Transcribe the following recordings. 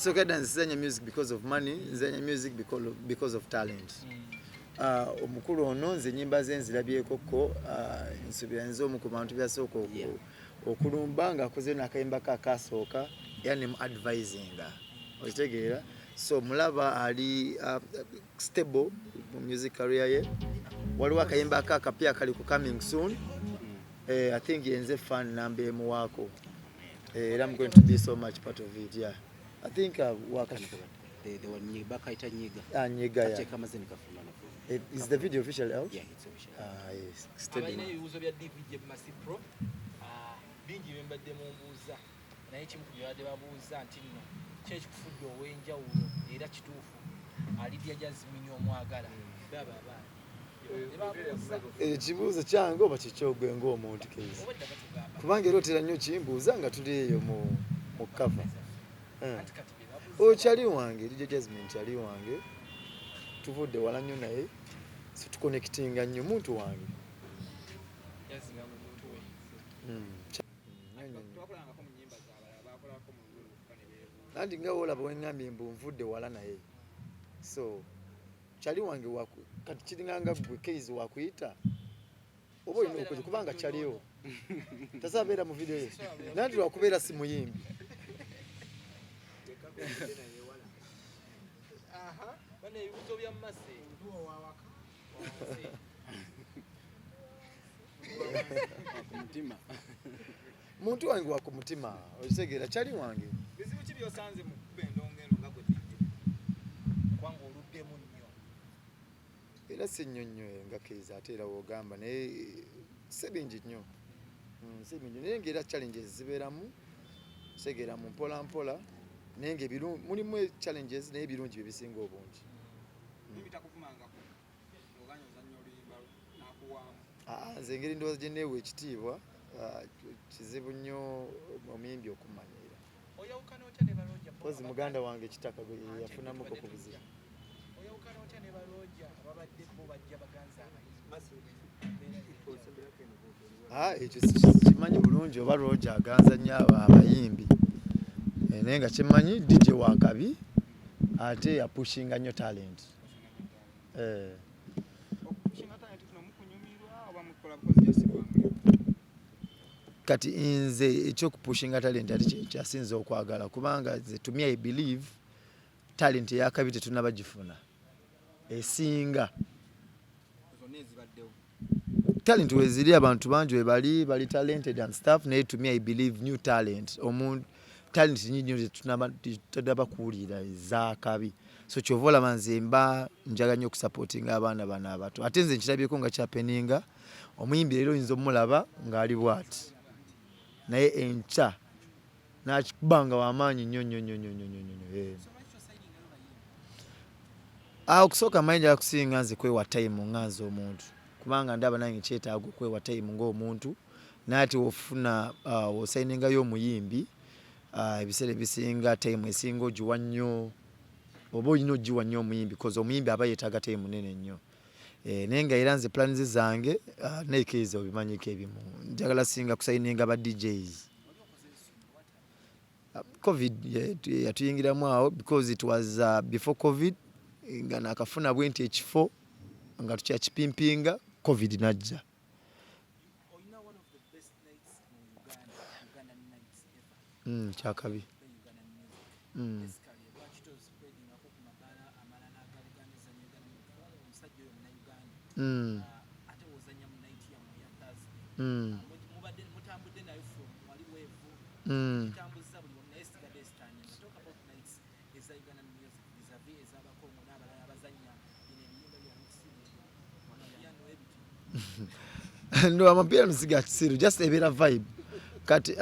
Ekisooka ddala, nzizanya music because of money, nzanya music because of talent. Omukulu ono nze enyimba ze nzirabyekoko, nsuubira nze omu ku bantu byasooka okulumba ng'akoze n'akayimba ke akasooka, era ne mu advisinga, okitegeera? So mulaba ali stable mu music career ye. Waliwo akayimba ke akapya kali ku coming soon. I think yenze fan namba emuwaako. Era I'm going to be so much part of it. Yeah, I think The one bakayita Nyiga. Ah, Nyiga, yeah. Kateeka amazzi ne kafuluma nafuluma. Is the video officially out? Yeah, it's official. Ah, yes, steady. Abalina ebibuuzo bya DJ Mercy Pro, bingi bye mbadde mumbuuza, naye kimu ku byebadde babuuza nti nno ki ekikufudde ow'enjawulo, era kituufu Lydia Jazmine omwagala? Baba abaana ne babuuza. Ekibuuzo kyange oba kikyogwe ng'omuntu kezi? Obwedda batugamba. Kubanga era otera nnyo kimbuuza nga tuli eyo mu cover. Anti kati be babuuza. Oyo kyali wange, DJ Jazmine kyali wange, tuvudde wala nnyo naye, so tuconnectinga nnyo, muntu wange. Jazmine muntu we. Nnyo, nnyo, nnyo. Twakolangako mu nyimba zabalala, bakolako mu lulwe ne beebuuza. Anti nga woolaba weŋŋambye mbu nvudde wala naye, so kyali wange kati kiringanga gwe keizi wakuyita oba olina okoze kubanga kyaliwo tasobola beera mu video ye, nanti lwakubeera si muyimbi. Aha, bano ebibuuzo bya Mercy. Wansi. Ku mutima. Muntu wange wa ku mutima, okitegeera? Kyali wange. Bizibu ki byosanze mu kukuba endongo eno nga gwe DJ? Kubanga oluddemu nnyo. Era si nnyo nnyo nga keizi ate era woogamba, naye si bingi nnyo. Si bingi, naye ngaera challenges zibeeramu, kitegeera, mu mpola mpola, naye nga mulimu challenges, naye ebirungi bye bisinga obungi. Bibitakuvumangako oganya ozannya oluyimba lwo n'akuwaamu? Ah, nze engeri ndowooza gye neewa ekitiibwa, kizibu nnyo omuyimbi okumanyira. Oyawukana otya ne balooja? Pozi muganda wange Kitaka gwe yafunamuko ku buzibu. Oyawukana otya ne balooja ababadde bo bajja baganza abayimbi? Embeera y'enjawulo. Ah, ekyo kimanyi bulungi oba Roger aganza nnyo abo abayimbi. Naye nga kyemmanyi, DJ wakabi ate apushinga nnyo talent. Okupushinga talent kuno mukunyumirwa oba mukola bukozi just lwa mulimu? Kati nze ekyokupushinga talent ate kyasinze okwagala, kubanga nze to me I believe talent eyakabi tetunaba gifuna esinga zonna ezibaddewo. Talent weziri, abantu bangi webali bali talented and stuff, naye to me I believe new talent, omuntu talent nyingi nnyo tetunaba kuwulira ezakabi. So kyova olaba nze mba njagala nnyo okusupportinga abaana bano abato. Ate nze nkirabyeko nga kyahappeninga, omuyimbi leero oyinza omulaba ng'ali bwati, naye enkya nakikuba nga wamaanyi nnyo nnyo nnyo nnyo nnyo nnyo nnyo. So lwaki tosayiningayo bayimbi? Ah, okusooka manyi njala kusinga nze kwewa time nga nze omuntu, kubanga ndaba nange kyetaaga okwewa time ng'omuntu, naye ate ofuna osayiningayo omuyimbi, ebiseera ebisinga time esinga ogiwa nnyo, oba olina ogiwa nnyo omuyimbi, cause omuyimbi aba yeetaaga time nene nnyo. Naye nga era nze plans zange, nekeeza obimanyiko ebimu, njagala singa kusayininga ba DJs. COVID yatuyingiramu awo, because it was before COVID nga nakafuna bwe nti ekifo nga tukyakipimpinga, COVID najja. Olina one of the best nights mu Uganda, Ugandan nights ever. Kyakabi. Play Ugandan music. Basically, lwaki tospreadingako ku mabaala amalala agali gazannya Uganda music? Kubanga omusajja oyo Munnayuganda. Ate wozannya mu night yammwe eya Thursday. Mubadde mutambudde nayo from wali weevu. Kitambuza buli wamu, naye sigadde standing. Talk about nights eza Ugandan music vis-a-vis ez'Abakongo n'abalala abazannya bino ebiyimba bya Kisiru, amapiano ebityo. No, amapiano si ga kisiru, just ebeera vibe. Kati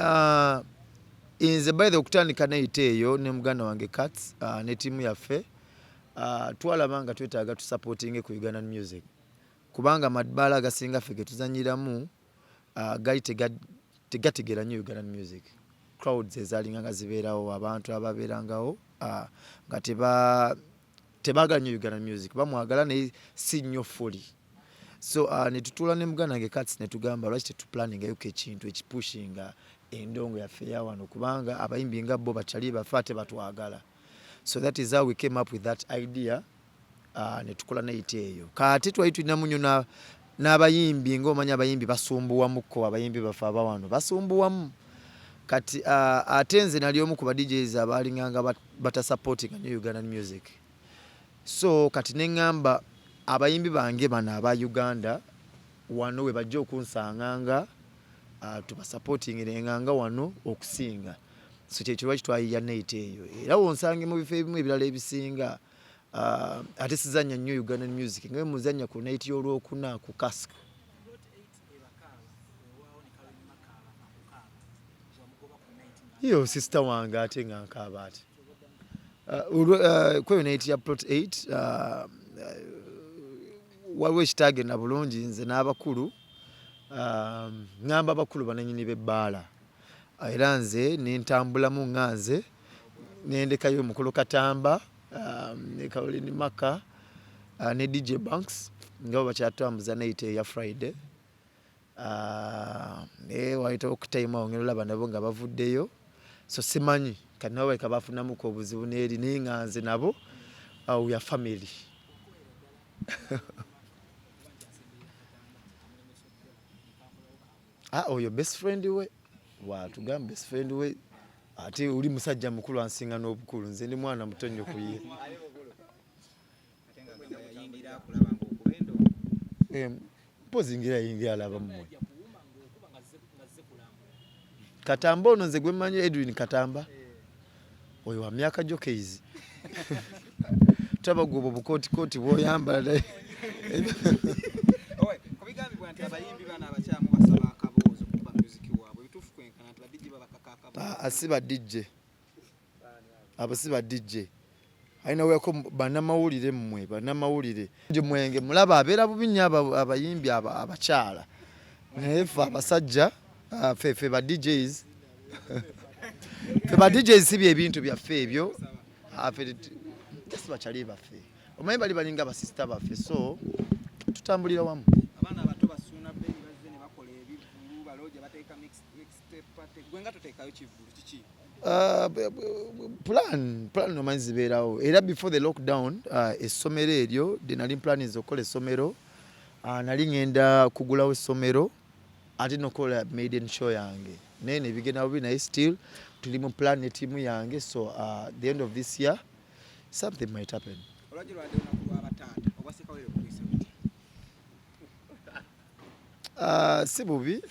nze by the okutandika night eyo ne muganda wange Cats, ne ttiimu yaffe, twalaba nga twetaaga tusupportinge ku Ugandan music, kubanga amabaala agasinga ffe ge tuzannyiramu, gali tegategeera nnyo Ugandan music. Crowds ezaalinga nga zibeerawo, abantu ababeerangawo, nga tebaagala nnyo Ugandan music, bamwagala naye si nnyo fully. So ne tutuula ne muganda wange Cats ne tugamba, lwaki tetuplaningayo ekintu ekipushinga endongo yaffe eya wano, kubanga abayimbi nga bo bakyali baffe ate batwagala. So that is how we came up with that idea, ne tukola night eyo. Kati twali tulinamu nnyo n'abayimbi, ng'omanyi abayimbi basumbuwamukko, abayimbi baffe abawano basumbuwamu. Kati ate nze nali omu ku ba DJs abaalinganga batasupportinga new Ugandan music. So kati ne ŋŋamba abayimbi bange bano aba Uganda wano we bajja okunsanganga, tubasupportingirenganga wano okusinga. So kyekyo lwaki twayiya night eyo. Era wonsange mu bifo ebimu ebirala ebisinga, ate sizannya nnyo Ugandan music nga muzannya ku night y'olwokuna ku Cask. Yo sister wange ate nga nkaaba ati kweyo night ya Plot 8, waliwo ekitagenda bulungi nze n'abakulu, ŋŋamba abakulu bananyini b'ebbaala, era nze nentambulamu nga nze nendekayo omukulu Katamba, ne Caroline Maka, ne DJ Banks nga bo bakyatambuza night eya Friday. Naye wayitawo okutime awo ngenda olaba nabo nga bavuddeyo, so simanyi kati nabo baleka bafunamuko obuzibu n'eri, naye nga nze nabo, we are family. Ah, oyo best friend we watugamba best friend we, ate oli musajja mukulu ansinga n'obukulu, nze ndi mwana muto nnyo ku ye. Ate nga gamba yayingira akulaba ng'okuba endongo. Mpozi ngira yayingira alaba mmwe. Katamba ono nze gwe mmanyi, Edwin Katamba oyo wa myaka jockeys, taba gwe obwo bukootikooti bw'oyambala naye. Owe, ku bigambibwa nti abayimbi bano abakyamu basaba akaboozi okuba music waabwe, bituufu kwenkana nti ba DJ babakaka akaboozi? Ah, si ba DJ abo, si ba DJ. Alina weko bannamawulire, mmwe bannamawulire mwenge mulaba abeera bubi nnyo abayimbi abakyala, naye ffe abasajja, ffe ba DJs, ffe ba DJs si byebintu byaffe ebyo. Ffe just bakyali baffe, omanyi bali balinga basisita baffe, so tutambulira wamu. Abaana abato basuuna beni bazze ne bakola ebivvulu, balooja bateeka mixtape party, gwe nga toteekayo kivvulu kiki? Plan omanyi zibeerawo, era before the lockdown, essomero eryo lye nali planiza okukola essomero, nali ngenda kugulawo essomero ate nokukola maiden show yange, naye nebigenda bubi, naye still tuli mu plan ne tiimu yange, so the end of this year something might happen. Olwajjo lwadde olunaku lw'abataata, obwasekawere bukuyise buti? Si bubi,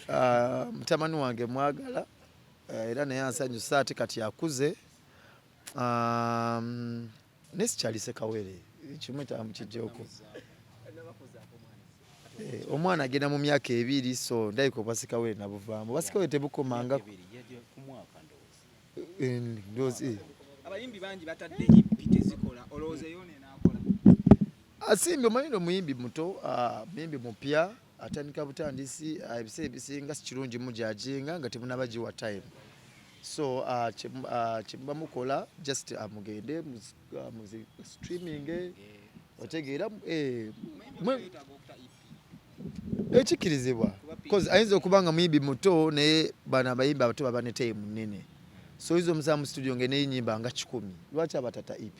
mutabani wange mwagala, era naye ansanyusa, ate kati akuze, naye sikyali Sekawere, kimu kyamukijjeko. Omwana agenda mu myaka 2, so ndabika obwa Sekawere nabuvaamu. Obwa Sekawere tebukomanga. Ebiri, yajja ku mwaka ndowooza. Ndowooza. Abayimbi bangi batadde EP tezikola, olowooza eyo enaakola? Asimbi omanyi no muyimbi muto, muyimbi mupya atandika butandisi, ebiseera ebisinga si kirungi mujajinga nga temunabagiwa time, so kyemuba mukola just mugende muzi streaming, otegeera, yeetaaga okuta EP. Ekikkirizibwa cause ayinza okuba nga muyimbi muto, naye bano abayimbi abato baba ne time nnene, so oyinza omusaba mu studio nga neyinyimba nga 100, lwaki abatata EP?